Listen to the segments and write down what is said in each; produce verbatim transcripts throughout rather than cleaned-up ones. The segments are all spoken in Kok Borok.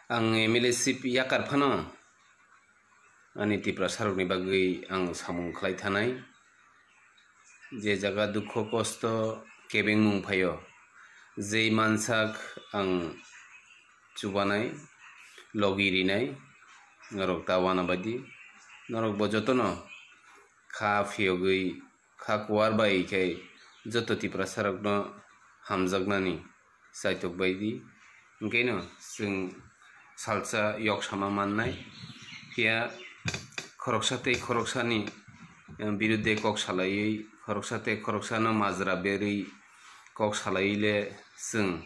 Ang M L A seat yakar phano ani Tiprasarokni bagwi ang samung khlai thanai. Je jaga dukho kosto kebengmung phaio, jei mansak ang chubanai, logi rinai, norok ta wana baidi. Norokbo jotono kha phiyogwi, kha kuar bai khe joto Tiprasarokno hamjaknani chaitok bai di. Hwnkhe no chwng salsa yok sama mannai. Phiya khoroksa tei khoroksani, eh, birudde kok salaiwi, khoroksa tei khoroksano majra berwi kok salaiwi le chwng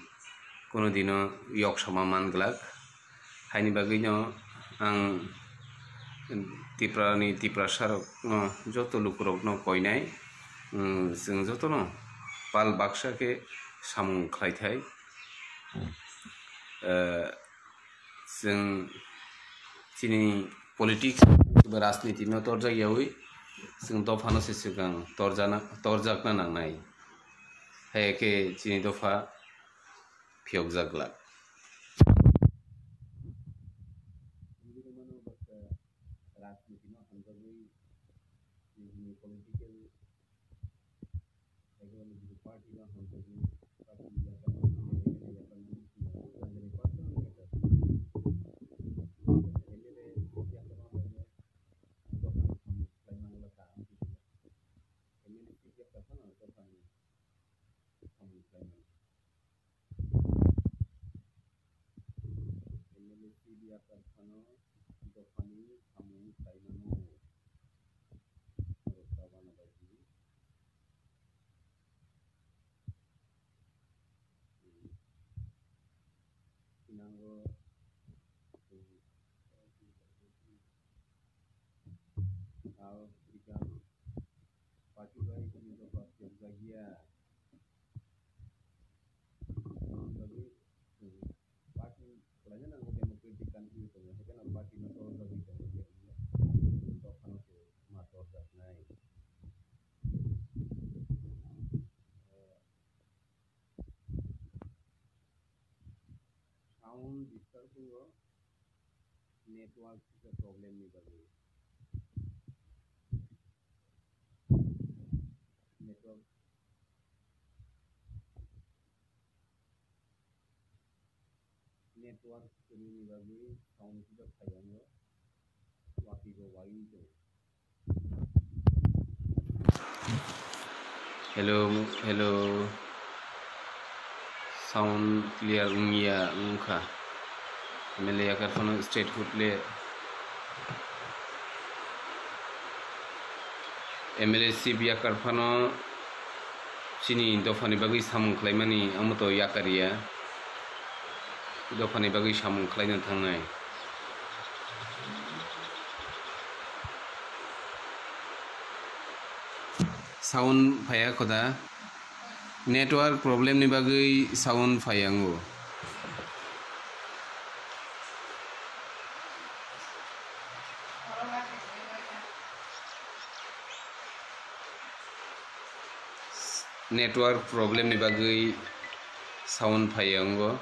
kono dino yok sama man glak. Haini bagwino ang Tiprani Tiprasarokno, joto lukurokno koinai, mm, chwng jotono pal baksa khe samung khlaithai. Eh, chwng chini politics ba rajniti no torjak yaui chwng dophano se swkang torjana, torjakna nangnai. Hai khe chini dopha phiyokjak glak. Rajniti no hamjagwi nini political, economic party no hamjagwi party yakar, yakar, yakar, M L A yakar, M L A seat yakar phano dophani samung khlai mano. M L A seat yakar phano dophani samung khlai mano. Norok ta wana baidi. Thinango Al African party bai chini dopha phiyokjakya. Aboni bagwi, hmm, party khlaina nango, democratic country tongo, haikhe no party no torjagwi tongo, dophano se ma torjaknai. Sound disturb wngo, network kisa problem ni bagwi. Network, network kwrwini bagwi sound kisa phai wngo, watwi bo waiwi tongo. Hello, hello. Sound clear wngya wngkha. M L A yakar phano state hood le. M L A seat yakar phano chini dophani bagwi samung khlaimani, amo to yakar ya. Dophani bagwi samung khlaina thangnai. Sound phaiya khoda. Network problem ni bagwi sound phaiya wngo. Network problem ni bagwi sound phaiya wngo.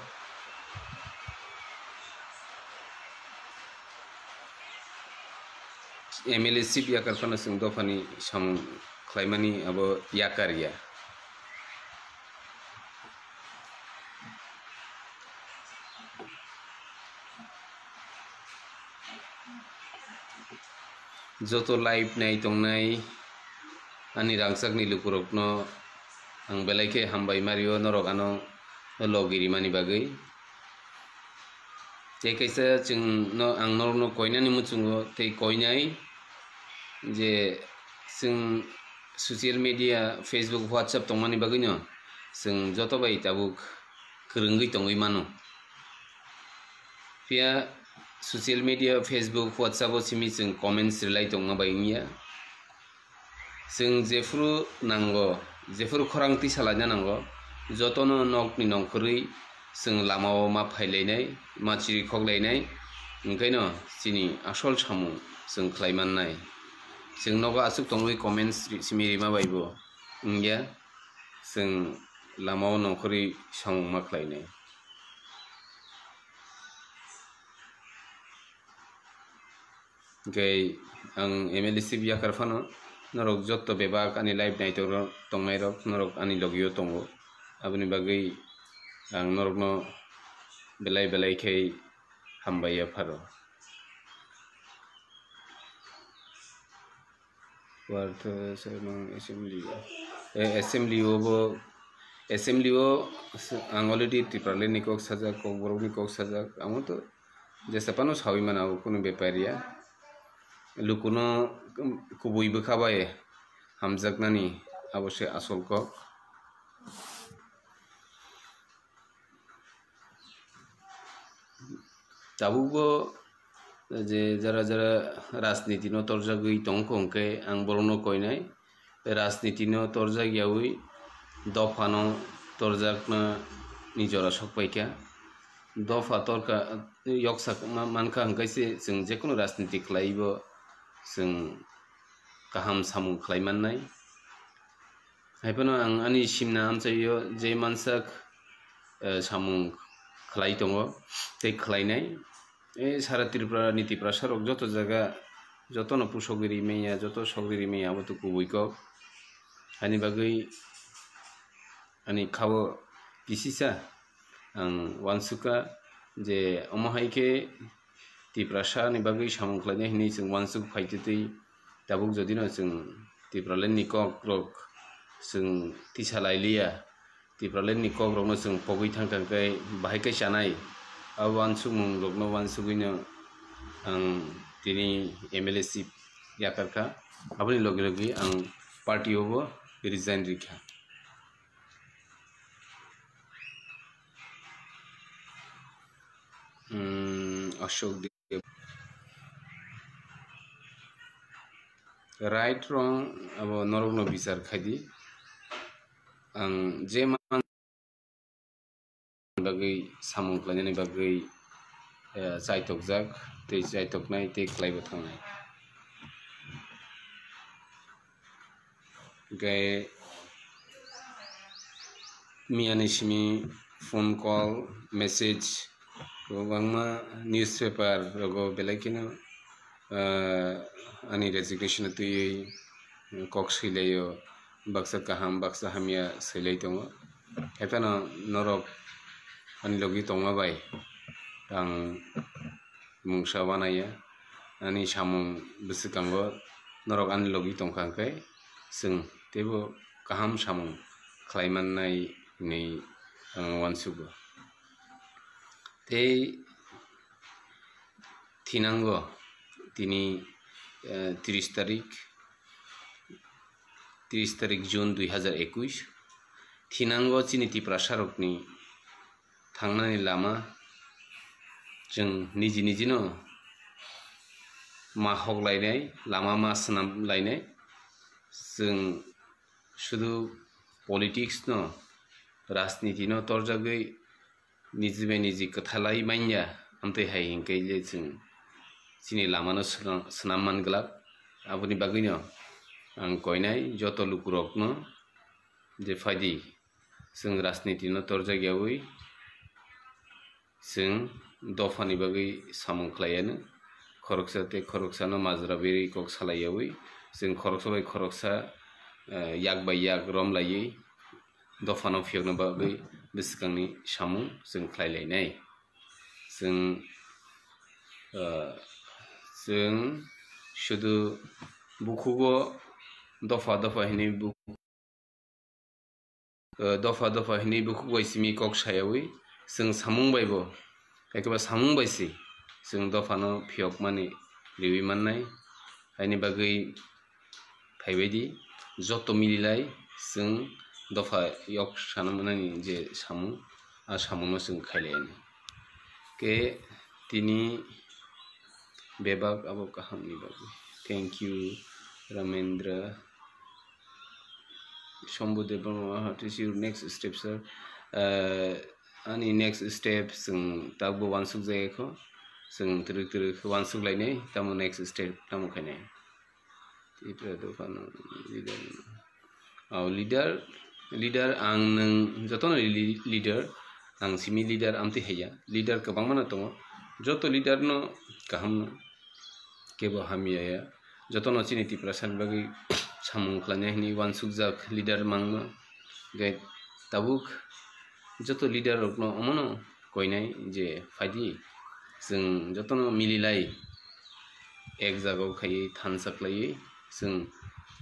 M L A seat yakar phano chwng dophani samung khlaimani abo yakar ya. Joto live nai tongnai ani rangchakni lukurokno ang belai khe hambai mario, norok ano logi rimani bagwi. Tei kaisa chwng no, ang norokno koinani muchungo tei koinai je chwng social media, Facebook, WhatsApp tongmani bagwino chwng joto bai tabuk kwrwngwi tongwi mano. Phiya social media, Facebook, WhatsApp o simi chwng comments rwlai tongma bai wngya. Chwng jephuru nango, jephuru khorang tisa laina nango, jotono nokni nongkhorwi chwng lamao ma phailainai, ma chirikhok lainai, hwnkhaino chini asol samung chwng khlai mannai. Chwng nogo aswk tongwi comments ri-, simi rima baibo wngya, chwng lamao nongkhorwi samung ma khlainai. Hwnkhe ang M L A seat yakar phano norok jotto bebak ani live naitok rok tongnai rok norok ani logio tongo, aboni bagwi ang norokno belai belai khe hambai ya pharo. Wartha Assembly, eh, assembly o bo, assembly o ang already Tipraland ni kok sajak, Kokborok ni kok sajak, amo to jesa phano sawi mano, abo kunu bepar ya. Lukuno kubui bwkha bai hamjaknani abo se asol kok. Tabukbo je jara jara rajniti no torjagwi tongkha, hwnkhe ang borokno koinai, rajniti no torjak yawi dopha no torjakna ni jora sokpaikha. Dopha torkha, yoksa ma-, mankha, hwnkhe se chwng jekunu rajniti khlaibo chwng kaham samung khlai mannai. Haiphano ang ani simna amchaio je mansak, eh, samung khlai tongo tei khlainai. Eh, sara Tripura ni Tiprasa rok joto jaga, jotono pusogwi rimanya, joto sogwi rimanya, abo to kubui kok. Ani bagwi ani khao kisisa ang wansukha je omo hai khe Tiprasa ni bagwi samung khlainai hinwi chwng wansuk phaitwi twi tabuk jodi no chwng Tipraland ni kok rok chwng tisa lai liya, Tipraland ni kok rok no chwng pogwi thang thang khe bahai khe chanai. Abo wansukmung rok no wansugwi no ang tini M L A seat yakar kha, aboni logi logi ang party o bo resign rikha. Hmm, Ashok Deb. Right, wrong, abo norokno bichar khaidi. Ang je man bagwi samung khlainani bagwi, eh, chaitokjak, tei chaitoknai, tei khlaibo thangnai. Hwnkhe miyani simi phone call, message, kwbangma newspaper rogo belai kheno, ah, ani resignation twiwi kok swilaio, baksa kaham, baksa hamya swilai tongo. Haiphano norok ani logi tongma bai ang mungsa wanaya, ani samung bwswkango norok ani logi tongkha hwnkhe chwng teibo kaham samung khlai mannai hinwi ang uansugo. Tei thinango tini, eh, tris tarik, tris tarik June dui hazar ekush, thinango chini Tiprasa rokni thangnani lama chwng niji nijino ma hok lainai, lama ma swnam lainai. Chwng sudu politics no, rajniti no torjagwi niji bai niji kwthalai manya, amtwi hai hinkhe je chwng chini lama no swnam, swnam man glak. Aboni bagwi no ang koinai joto lukurok no je phaidi, chwng rajniti no torjak yawi, chwng dophani bagwi samung khlai anw. Khoroksa tei khoroksa no majra berwi kok salai yawi, chwng khoroksa bai khoroksa, eh, yak bai yak rom laiwi dophano phiyokna bagwi bwswkangni samung chwng khlai lainai. Chwng, eh, chwng sudu bukhugo dopha dopha hinwi bu-, eh, dopha dopha hinwi bukhuk bai simi kok sayawi chwng samung bai bo, ekeba samung bai se chwng dophano phiyokmani riwi mannai. Haini bagwi phaibaidi joto mililai chwng dopha yok sana mwnani je samung, a samungno chwng khailai ani. Khe tini bebak abo kahamni bagwi. Thank you, Ramendra. Shambhu Debbarma, how is your next step, sir? Uh, ani next step chwng tabukbo uansuk jaya kho. Chwng twrwk twrwk uansuk lainai, tamo next step tamo khainai. Titra dophano leader. Oh, leader, leader ang nwng jotono li-, leader, ang simi leader amtwi haiya. Leader kwbangma no tongo. Joto leader no kaham no. kebo hamya ya. Jotono chini Tiprasani bagwi samung khlainai hwnwi uansukjak leader mangno. Hwnkhe tabuk joto leader rokno omono koinai je phaidi chwng jotono mililai ek jagao khaiwi thansa khlaiwi chwng,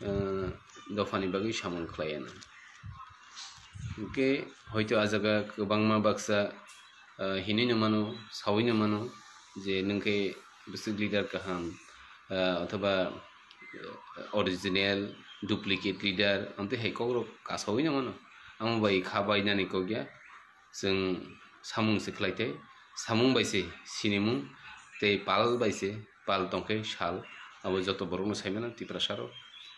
eh, dophani bagwi samung khlaiya nang. Hwnkhe hoito ah jaga kwbangma baksa, eh, hinwi no mano, sawi no mano je nwng khe bwswk leader kaham, eh, othoba, eh, original, duplicate leader, amtwi hai kokrok kasawi no mano. Amo bai kha bainani kok ya. Chwng samung se khlai tei, samung bai se sinimung tei pal bai se pal tong khe sal, abo joto borokno sai mano Tiprasa rok.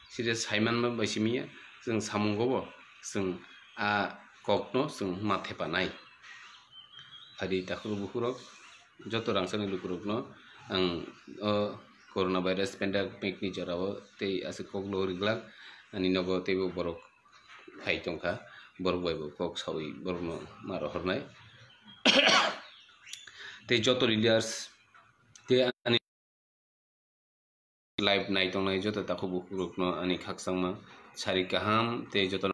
Side sai manma bai simi ya, chwng samungo bo chwng a kokno chwng ma thepa nai. Phaidi takhuk bukhuk rok, joto rangchakni lukurokno ang o corona virus pandemic ni jorao tei aswk kok logri glak ani nogo teibo borok phai tongkha, borok bai bo kok sawi borokno ma rohornai. Tei joto leaders tei ani live nai tongnai joto takhuk bukhuk rokno ani khakchangma sari kaham tei joto